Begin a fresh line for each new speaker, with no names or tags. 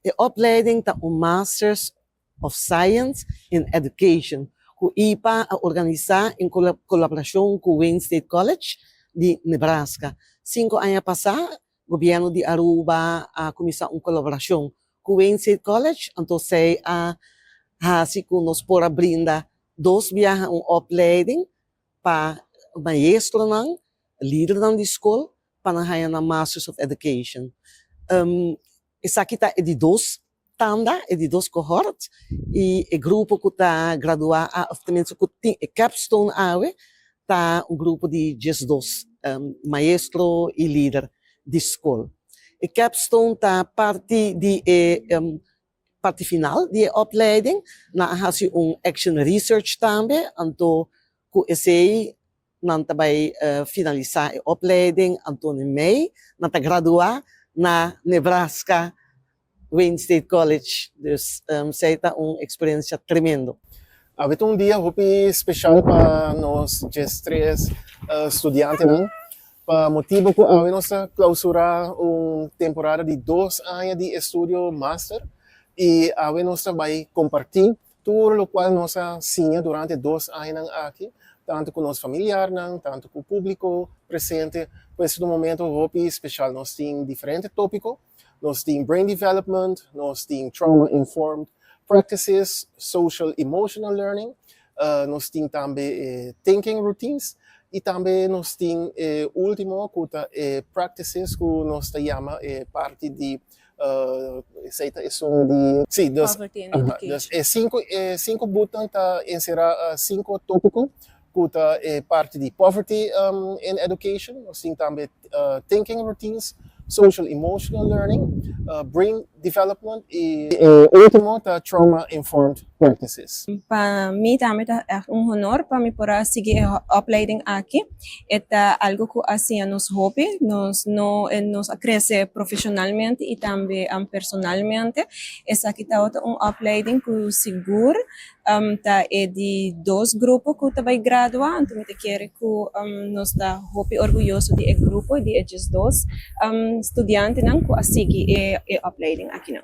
E opleiding ta un Masters of Science in Education ku IPA a organisá en kolaborashon ku Wayne State College di Nebraska. 5 aña pasá, gobièrnu di Aruba a kuminsá un kolaborashon ku Wayne State College, anto esei a hasi ku nos por a brinda dos biaha un opleiding pa maestronan, lidernan di skol, pa nan haña nan Masters of Education. Esaki ta e di dos tanda, e di dos cohort, i e grupo ku ta graduá, òf tenminste ku tin e capstone awe, ta un grupo di 12 maestro i lider di skol. E capstone ta parti di e parti final di e opleiding, nan a hasi un action research tambe, anto ku esei nan ta bai finalisá e opleiding, anto na mei, nan ta graduá na Nebraska Wayne State College. Dus esei ta un eksperensia tremendo.
Awe ta un dia hopi spesial pa nos 13 studiantenan. Pa motibu ku awe nos a klousurá un temporada di 2 aña di estudio master i awe nos ta bai kompartí tur loke nos a siña durante 2 aña aki, tantu ku nos famianan, tantu ku públiko presente. Pues un momento hopi spesial. Nos tin diferente tópiko. Nos tin brain development, nos tin trauma informed practices, social emotional learning, nos tin tambe thinking routines i tambe nos tin último ku ta practices ku nos ta yama parti di esei ta esun di sí, dus
Poverty and
dus
education.
E sinku button ta enserá sinku tópiko ku ta parti di poverty in education, nos tin tambe thinking routines, social emotional learning, brain development i último ta trauma informed practices.
Pa mi tambe ta echt un honor pa mi por a sigui e opleiding aki. Ta algu ku asina nos hopi, nos no nos a krese profeshonalmente i tambe personalmente. Esaki ta un opleiding ku sigur ta e di dos grupo ku ta bai graduá, anto mi ta kere ku nos ta hopi orguyoso di e grupo di e 12 studiantenan ku a sigui e opleiding aki nan.